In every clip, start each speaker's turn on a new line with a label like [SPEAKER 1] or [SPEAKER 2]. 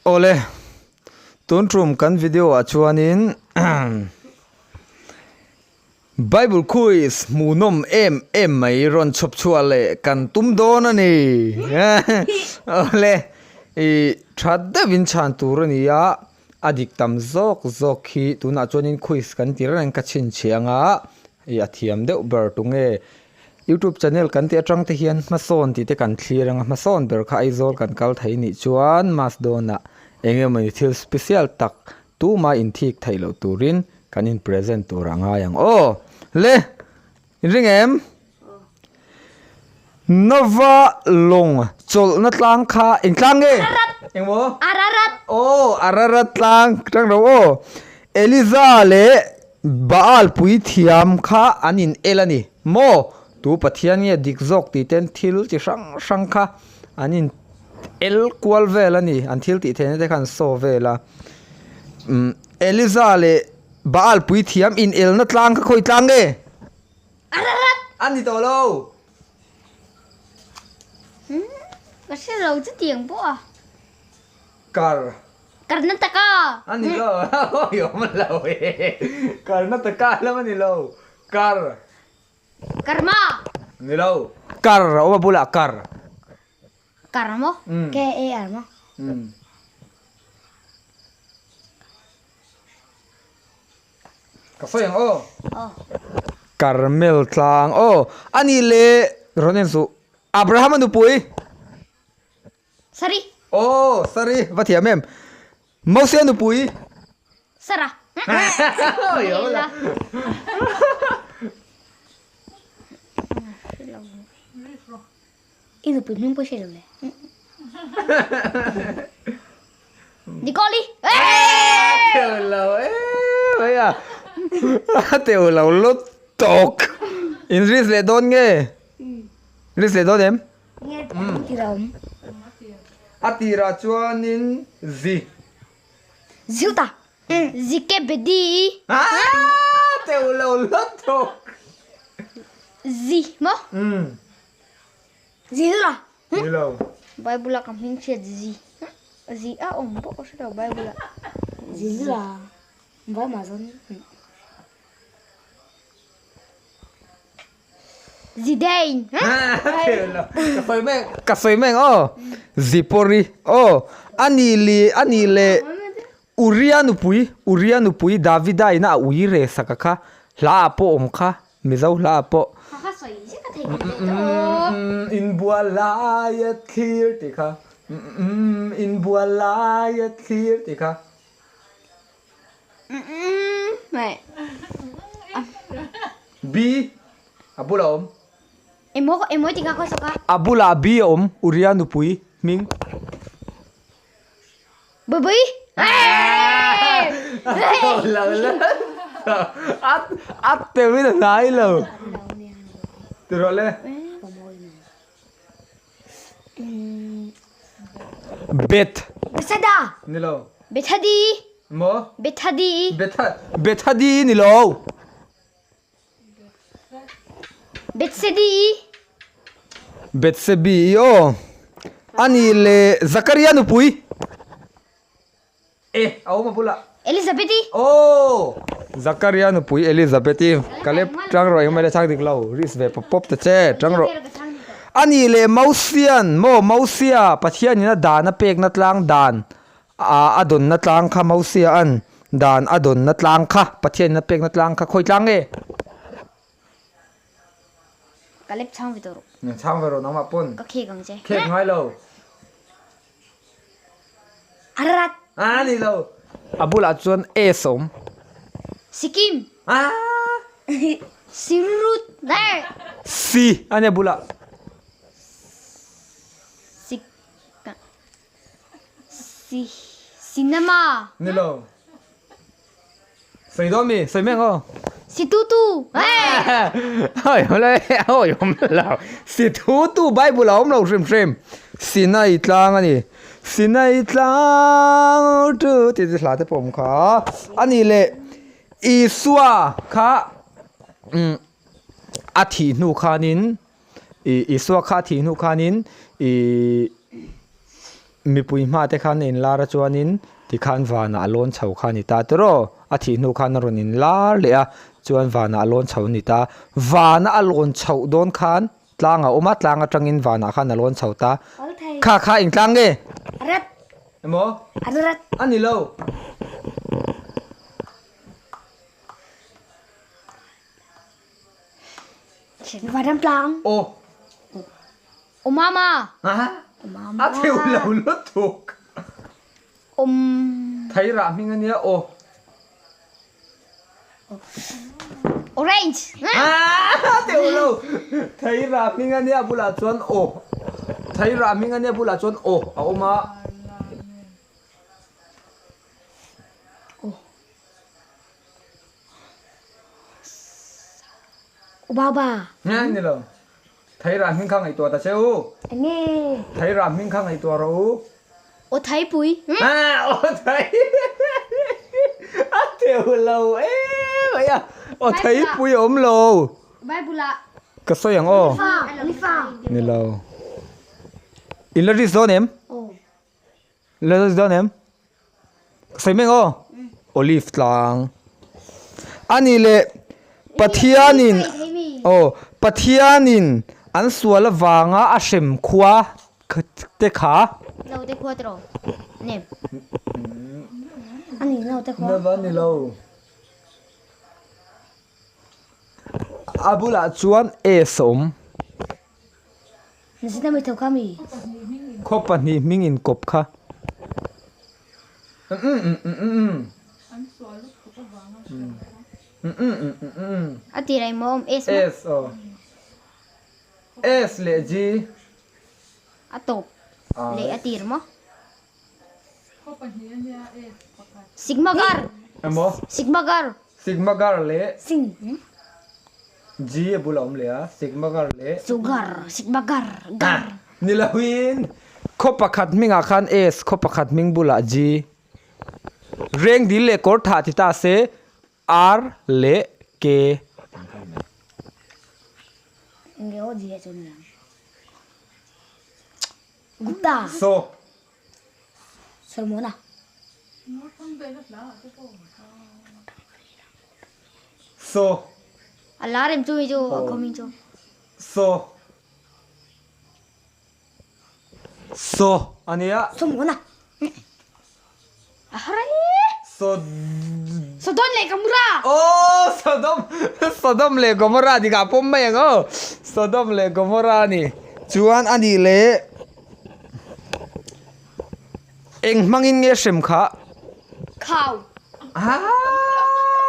[SPEAKER 1] Awle, tun tum kan video ah chuanin Bible quiz hmuhnawm em em mai rawn chhawp chhuah leh kan tum dawn a ni. Awle, ih tha deuhin chhan tur a ni a, a dik tam zawk zawk hi tunah chuanin quiz kan ti reng ka chhinchhiah anga ih a thiam deuh ber tunge Youtube channel kan tih atang te hian hmasawn tih te kan thlir ang a, hmasawn ber kha Aizawl kan kal thei nih chuan mass dawnah eng emawni thil special tak tuma inthik theih loh turin kan in present tur a ngai ang aw. Le! Inring em? Nova lawng chawlhna tlang kha eng tlang nge?
[SPEAKER 2] Ararat!
[SPEAKER 1] Engmaw?
[SPEAKER 2] Ararat!
[SPEAKER 1] Aw, Ararat tlang tang ro aw. Eliza leh Baal puithiam kha an in el a ni maw? Tu Pathian nge dik zawk tih ten thil chi hrang hrang kha an in el kual vel a ni, an thil tih theihna te kha an saw vel a. Umm Eliza leh Baal puithiam in elna tlang kha khawi tlang nge?
[SPEAKER 2] Ararat!
[SPEAKER 1] A ni tawh lo.
[SPEAKER 2] Umm ka hre lo chutiang pawh a.
[SPEAKER 1] Kar.
[SPEAKER 2] Karnataka.
[SPEAKER 1] A ni lo, awi awm lo e. Karnataka lam a ni lo. Kar.
[SPEAKER 2] Karma.
[SPEAKER 1] Ni lo. Kar a awm a bulah kar.
[SPEAKER 2] Kar maw? K A R maw?
[SPEAKER 1] Ka sawi ang aw. Karmel tlang aw. A nih leh rawn en suh. Abraham a nupui.
[SPEAKER 2] Sari.
[SPEAKER 1] Aw, Sari, va thiam em. Mosia nupui.
[SPEAKER 2] Sara. I nupui hming pawh hre lo le. Nikoli.
[SPEAKER 1] Teu lo e, mai a. Teu lo lutuk. In risk leh dawn nge? Risk leh dawn em? A tirah chuanin zi.
[SPEAKER 2] Ziuta. Zikebedi.
[SPEAKER 1] Aa teuh lo lutuk.
[SPEAKER 2] Zi maw? Zi la.
[SPEAKER 1] Ni lo.
[SPEAKER 2] Bible a ka hming hriat zi. Zi a awm pawh ka hre lo Bible ah. Zi la. Vai mah zawn. Zidain.
[SPEAKER 1] Ka sawi mek, ka sawi mek aw. Zipori aw. Ani li ani le Uria nupui, Uria nupui Davida ina a ui re saka kha hla ah pawh awm kha, Mizo hla ah pawh. Inbual lai a thlir tih kha. Inbual lai a thlir tih kha. B a bulah a awm. A bulah B a awm Uria nupui hming. A teuhin a hnai lo. Ti rawh le. Beth. Ni lo. Maw?
[SPEAKER 2] Bethadi.
[SPEAKER 1] Betha Bethadi ni lo.
[SPEAKER 2] Bethsedi.
[SPEAKER 1] Bethsebi i aw. Ani le Zakaria nupui. E, a awm a bulah.
[SPEAKER 2] Elizabeti.
[SPEAKER 1] Aw! Zakaria nupui Elizabeti. Kalep tang rawh engmah ila chhang dik lo. Risk ve pawp pawp ta che. Tang rawh. Ani le Mosian maw Mosia Pathianin a dan a pekna tlang dan A a dawnna tlang kha Mosia an dan a dawnna tlang kha Pathianin a pekna tlang kha khawi tlang nge?
[SPEAKER 2] Ka lep chhang ve tawh rawh.
[SPEAKER 1] Nge chhang ve rawh nangmah pawn.
[SPEAKER 2] Ka khek ang che.
[SPEAKER 1] Khek ngai lo.
[SPEAKER 2] Ararat.
[SPEAKER 1] A ni lo. A bulah chuan S a awm.
[SPEAKER 2] Sikkim.
[SPEAKER 1] A.
[SPEAKER 2] Sirut.
[SPEAKER 1] Si a nia bulah.
[SPEAKER 2] Sik. Si cinema.
[SPEAKER 1] Ni lo. Sawi dawn mi? Sawi mek aw.
[SPEAKER 2] Si tu tu.
[SPEAKER 1] Oi le oi awm lo. Si tu tu Bible a awm lo hrim hrim. Sinai tlang a ni. Sinai tlang tu tih te hla te pawh awm kha. A nih leh Isua kha a thih hnu khanin Isua kha a thih hnu khanin ih. Mipui hma te khan a inlar a chuanin tikhan vanah a lawn chho kha a ni ta tiraw? A thih hnu khan a rawn inlar leh a, chuan vanah a lawn chho a ni ta. Vana a lawn chhoh dawn khan tlang a awm a, tlang atangin vanah khan a lawn chho ta. Kha kha eng tlang nge? Emaw? A ni lo. Aw.
[SPEAKER 2] Aw mama.
[SPEAKER 1] A theu lo lutuk.
[SPEAKER 2] Awm.
[SPEAKER 1] Thei rah hming ania aw.
[SPEAKER 2] Orange.
[SPEAKER 1] A theu lo. Thei rah hming ania bulah chuan aw. Thei rah hming ania bulah chuan aw a awm a.
[SPEAKER 2] Aw baba.
[SPEAKER 1] Ni lo. Theirah hming kha ngaihtuah ta che u.
[SPEAKER 2] Enge?
[SPEAKER 1] Theirah hming kha ngaihtuah rawh u.
[SPEAKER 2] Aw Thaipui.
[SPEAKER 1] Aw Thai A teuh lo em mai a. Aw Thaipui a awm lo.
[SPEAKER 2] Bible ah.
[SPEAKER 1] Ka sawi ang aw. Ni lo. In la risk dawn em?
[SPEAKER 2] Aw.
[SPEAKER 1] In la risk dawn em? Ka sawi mek aw. Olive tlang. Ani leh Pathianin aw Pathianin an sual avanga a hrem khua te kha.
[SPEAKER 2] No te khua tiraw nem. Ani no te khua.
[SPEAKER 1] Nava ni lo. A bulah chuan S a awm.
[SPEAKER 2] Nizina mi tho kha mi.
[SPEAKER 1] Khaw pahnih hming in kawp kha.
[SPEAKER 2] A tir ai maw awm S maw?
[SPEAKER 1] S aw. S leh G.
[SPEAKER 2] A tawp leh a tir maw? Sigma gar.
[SPEAKER 1] Emaw?
[SPEAKER 2] Sigma gar.
[SPEAKER 1] Sigma gar leh.
[SPEAKER 2] Sing.
[SPEAKER 1] G a bul a awm leh a, Sigma gar leh.
[SPEAKER 2] Sugar, Sigma gar, gar.
[SPEAKER 1] Ni loin khaw pakhat hmingah khan S, khaw pakhat hming bulah G. Reng dil leh kawr thah ti ta se R leh K.
[SPEAKER 2] Enge aw G ah chuan niang. Gupta.
[SPEAKER 1] So.
[SPEAKER 2] Solomona.
[SPEAKER 1] So.
[SPEAKER 2] A lar em chu mi chu a khaw hming chu.
[SPEAKER 1] So. So a nia.
[SPEAKER 2] Solomona. A har e.
[SPEAKER 1] So.
[SPEAKER 2] Sodom leh Gomorrah.
[SPEAKER 1] Aw Sodom Sodom leh Gomorrah dik ah pawm mai ang aw. Sodom leh Gomorrah a ni. Chuan a nih leh Eng hmangin nge hrem kha?
[SPEAKER 2] Khau.
[SPEAKER 1] Aa,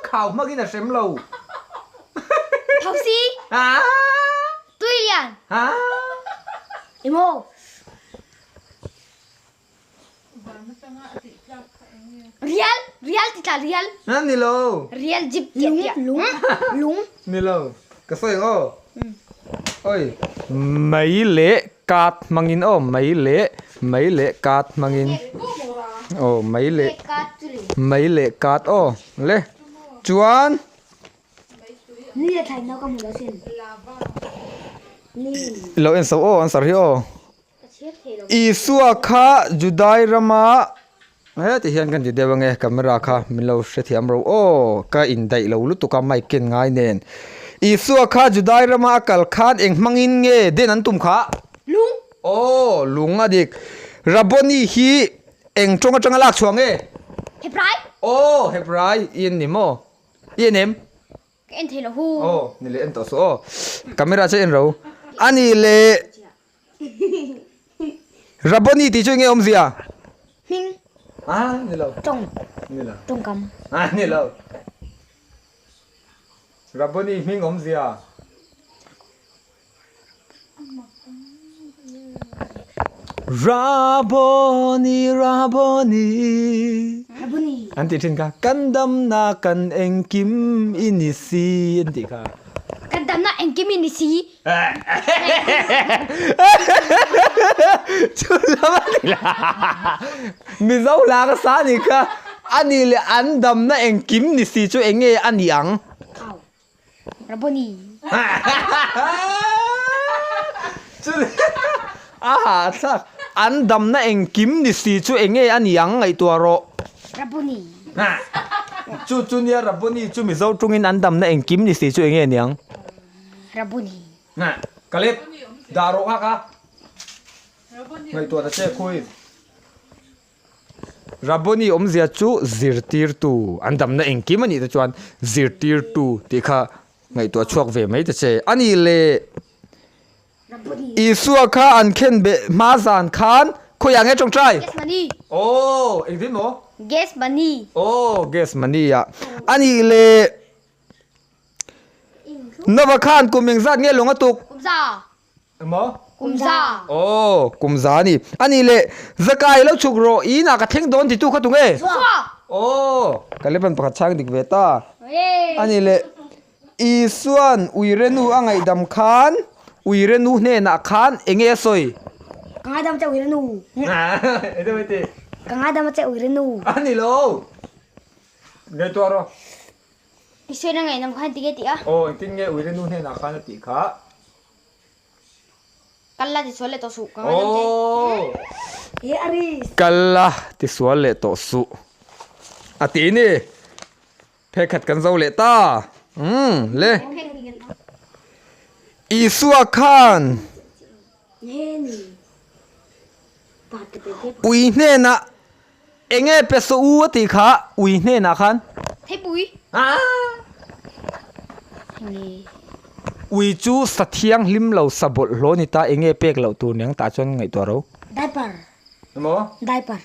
[SPEAKER 1] khau hmangin a hrem lo.
[SPEAKER 2] Thosi.
[SPEAKER 1] Aa.
[SPEAKER 2] Tui lian.
[SPEAKER 1] Aa.
[SPEAKER 2] Emaw. Rial, rial ti tla rial.
[SPEAKER 1] A ni lo.
[SPEAKER 2] Rial jip tiah tiah. Lung, lung.
[SPEAKER 1] Ni lo. Ka sawi ang aw. Oi. Mei leh kat hmangin aw mei leh mei leh kat hmangin aw mei leh mei leh kat aw le chuan lo en so aw answer hi aw Isua kha Judai rama Heti hian kan ti deuh ange camera kha min lo hrethiam ro aw ka indaih lo lutuk a mic ken ngai nen Isua kha Judai rama a kal khan eng hmangin nge den an tum kha?
[SPEAKER 2] Lung.
[SPEAKER 1] Aw lung a dik. Rabboni hi eng tawng atanga lak chhuah nge?
[SPEAKER 2] Hebrai.
[SPEAKER 1] Aw Hebrai i en ni maw? I en em?
[SPEAKER 2] Ka en thei lo hu.
[SPEAKER 1] Aw ni leh en tawh suh aw. Camera chu en ro. A nih leh Rabboni tih chu enge awmzia?
[SPEAKER 2] Hming.
[SPEAKER 1] Ah ni lo.
[SPEAKER 2] Tawng.
[SPEAKER 1] Ni lo.
[SPEAKER 2] Tawngkam.
[SPEAKER 1] Ah ni lo. Rabboni hming awmzia? Rabboni, Rabboni.
[SPEAKER 2] Rabboni.
[SPEAKER 1] An tih thin kha, kan damna kan engkim i ni si an tih kha.
[SPEAKER 2] Kan damna engkim i ni si.
[SPEAKER 1] Chu lam a ni la. Mizo hla ka sa a nih kha. A nih leh an damna engkim ni si chu eng nge a nih ang?
[SPEAKER 2] Khau. Rabboni.
[SPEAKER 1] Chu a hahthlak. An damna engkim ni si chu enge a ni ang ngaihtuah rawh.
[SPEAKER 2] Rabboni.
[SPEAKER 1] Chu chu nia Rabboni chu Mizo tungin an damna engkim ni si chu enge a ni ang?
[SPEAKER 2] Rabboni.
[SPEAKER 1] Kalep, dah rawh nghak a. Ngaihtuah ta che khawi. Rabboni awmzia chu zirtirtu, an damna engkim a nih te chuan zirtirtu tih kha ngaihtuah chhuak ve mai ta che. A nih leh Isua kha an khen beh hma zan khan khawiah nge tawngtai?
[SPEAKER 2] Gethsemane.
[SPEAKER 1] Aw, engtin maw?
[SPEAKER 2] Gethsemane.
[SPEAKER 1] Aw, Gethsemane ah. A nih leh Nova khan kum engzat nge lawng a tuk?
[SPEAKER 2] Kum za.
[SPEAKER 1] Emaw?
[SPEAKER 2] Kum za.
[SPEAKER 1] Aw, kum za a ni. A nih leh, Zakai lo chhuk rawh, i inah ka thleng dawn titu kha tunge?
[SPEAKER 2] Chua.
[SPEAKER 1] Aw, Kaleban pakhat chhang dik ve ta. A nih leh, Isuan uirenu a ngaihdam khan uirenu hnenah khan enge a sawi?
[SPEAKER 2] Ka ngaidam che uirenu.
[SPEAKER 1] Enge mai ti?
[SPEAKER 2] Ka ngaidam che uirenu.
[SPEAKER 1] A ni lo. Ngaihtuah rawh.
[SPEAKER 2] Isuan a ngaihdam khan tinge tih a?
[SPEAKER 1] Aw, engtin nge uirenu hnenah khan a tih kha?
[SPEAKER 2] Kal la tisual leh tawh suh. Ka ngaidam che.
[SPEAKER 1] Aw. Kal la tisual leh tawh suh. A ti ni. Phekhat kan zo leh ta. Umm le. Isua khan ui hnenah enge pe saw u a tih kha ui hnenah khan.
[SPEAKER 2] Theipui.
[SPEAKER 1] Ui chu sa thianghlim lo sa bawlhhlawh ni ta enge pek loh tur niang tah chuan ngaihtuah ro.
[SPEAKER 2] Diaper.
[SPEAKER 1] Emaw?
[SPEAKER 2] Diaper.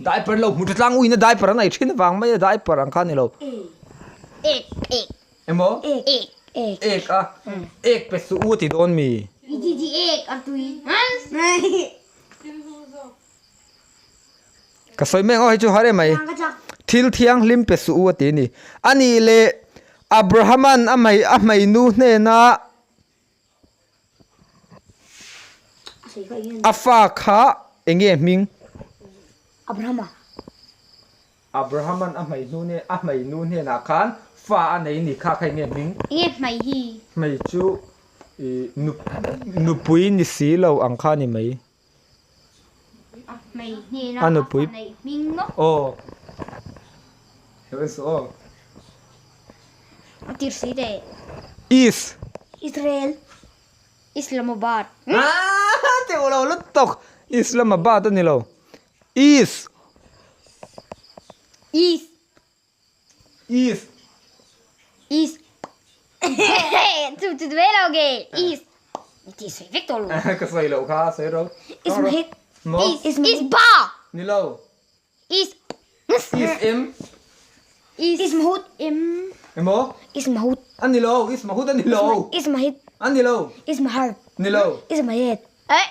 [SPEAKER 1] Diaper lo hmu tha tlang uina diaper an ei thin avang mai a diaper ang kha a ni lo.
[SPEAKER 2] Ek ek.
[SPEAKER 1] Emaw?
[SPEAKER 2] Ek ek.
[SPEAKER 1] Ek a. Ek pe suh u a ti dawn mi?
[SPEAKER 2] I ti ti ek a tui.
[SPEAKER 1] Ka sawi mek aw hei chu har em mai. Thil thianghlim pe suh u a ti a ni. A nih leh Abrahaman a hmei a hmeinu hnena A fa kha eng nge hming?
[SPEAKER 2] Abrahama.
[SPEAKER 1] Abrahaman a hmei hnu hne a hmei nu hnenah khan fa a nei ni kha kha eng nge hming?
[SPEAKER 2] Eng nge hmei hi?
[SPEAKER 1] Hmei chu i nu nupui ni si lo ang kha ni mai.
[SPEAKER 2] A hmei hnena a fa neih hming maw?
[SPEAKER 1] Aw. Heuh en suh aw.
[SPEAKER 2] A tir si teh.
[SPEAKER 1] Is.
[SPEAKER 2] Israel. Islamabad.
[SPEAKER 1] Aaa teuh lo lutuk. Islamabad a ni lo. Is.
[SPEAKER 2] Is.
[SPEAKER 1] Is.
[SPEAKER 2] Is. Chu chu ve lo ge. Is. Ti sawi vek tawh lo.
[SPEAKER 1] Ka sawi loh kha sawi ro.
[SPEAKER 2] Is mahit. Is is ba.
[SPEAKER 1] Ni lo.
[SPEAKER 2] Is.
[SPEAKER 1] Is em.
[SPEAKER 2] Is. Is mahut em.
[SPEAKER 1] Emaw?
[SPEAKER 2] Is mahut.
[SPEAKER 1] A ni lo. Is mahut a ni lo.
[SPEAKER 2] Is mahit.
[SPEAKER 1] A ni lo.
[SPEAKER 2] Is mahar.
[SPEAKER 1] Ni lo.
[SPEAKER 2] Is mahit. Eh.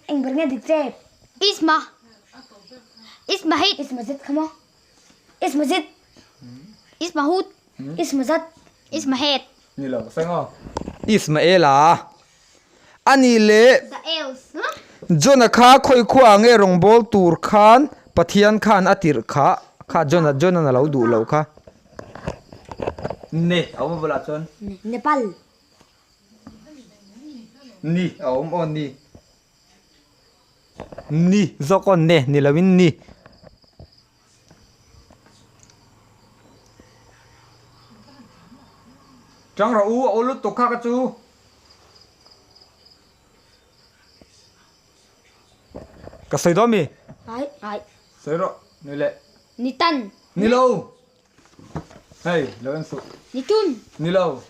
[SPEAKER 2] Eng ber nge dik che? Isma. Ismahit. Ismazit kha maw? Ismazit. Ismahut. Ismazat. Ismahet.
[SPEAKER 1] Ni lo, sawi maw? Ismaela. A nih leh
[SPEAKER 2] The else.
[SPEAKER 1] Jona kha khawi khuaah nge rawngbâwl tur khan Pathian khan a tirh kha kha Jona Jona'n a lo duh loh kha. Ne a awm a bulah chuan.
[SPEAKER 2] Nepal.
[SPEAKER 1] Ni a awm aw ni. Ni zawk aw ne ni loin ni. Tang rawh u a aw lutuk kha ka chu. Ka sawi dawn mi?
[SPEAKER 2] Ai ai.
[SPEAKER 1] Sawi rawh ni le.
[SPEAKER 2] Ni tan.
[SPEAKER 1] Ni lo. Hei, lo en suh.
[SPEAKER 2] Ni tun.
[SPEAKER 1] Ni lo.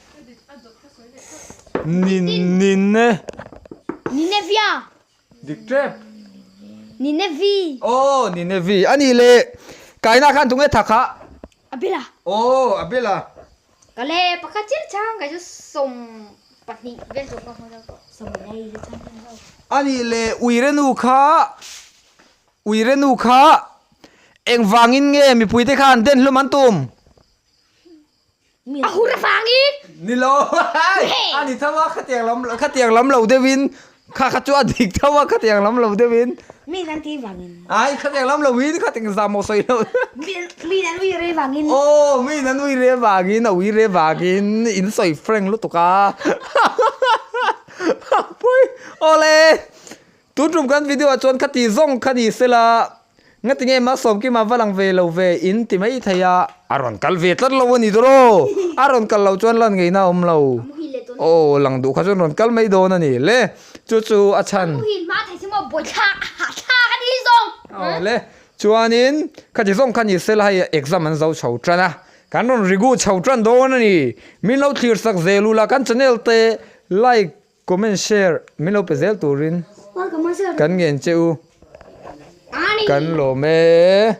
[SPEAKER 1] Ni nine.
[SPEAKER 2] Ninevia.
[SPEAKER 1] Dik tep.
[SPEAKER 2] Ninevi.
[SPEAKER 1] Oh, Ninevi. Ani le. Kaina khan tunge thakha.
[SPEAKER 2] Abela.
[SPEAKER 1] Oh, Abela.
[SPEAKER 2] Ka le pakhat chiah chang kai chu sawm pahnih vel zawk ka hmu zawk tawh. Sawm nei chang zawk.
[SPEAKER 1] Ani le uirenu kha Uire nu kha engvangin nge mipuite kha an den hlum an tum?
[SPEAKER 2] A hur avangin!
[SPEAKER 1] Ni lo, a ni tho a, khatiang lam khatiang lam lo deuhin kha kha chu a dik tho a, khatiang lam lo deuhin.
[SPEAKER 2] Mi an ti vangin.
[SPEAKER 1] Ai, khatiang lam loin khatiang zam aw sawi lo.
[SPEAKER 2] Mi an uire vangin.
[SPEAKER 1] Aw, mi an uire vangin, a uire vangin in sawi frank lutuk a. Pui awle tun tum kan video ah chuan khati zawng kha ni sela ngati nge Malsawmkima va lang ve lo ve in ti mai thei a a rawn kal ve tlat lo a ni dawr a rawn kal lo chuan lan ngeina a awm lo aw lang duh kha chuan rawn kal mai dawn a ni le chu chu a chhan awle chuanin khati zawng kha ni sela hei exam an zo chho tan a Kan rawn rigu chho tan dawn a ni. Min lo thlir sak zel ula kan channel te like, comment, share min lo pe zel turin kan ngen che u. Kan lawm e.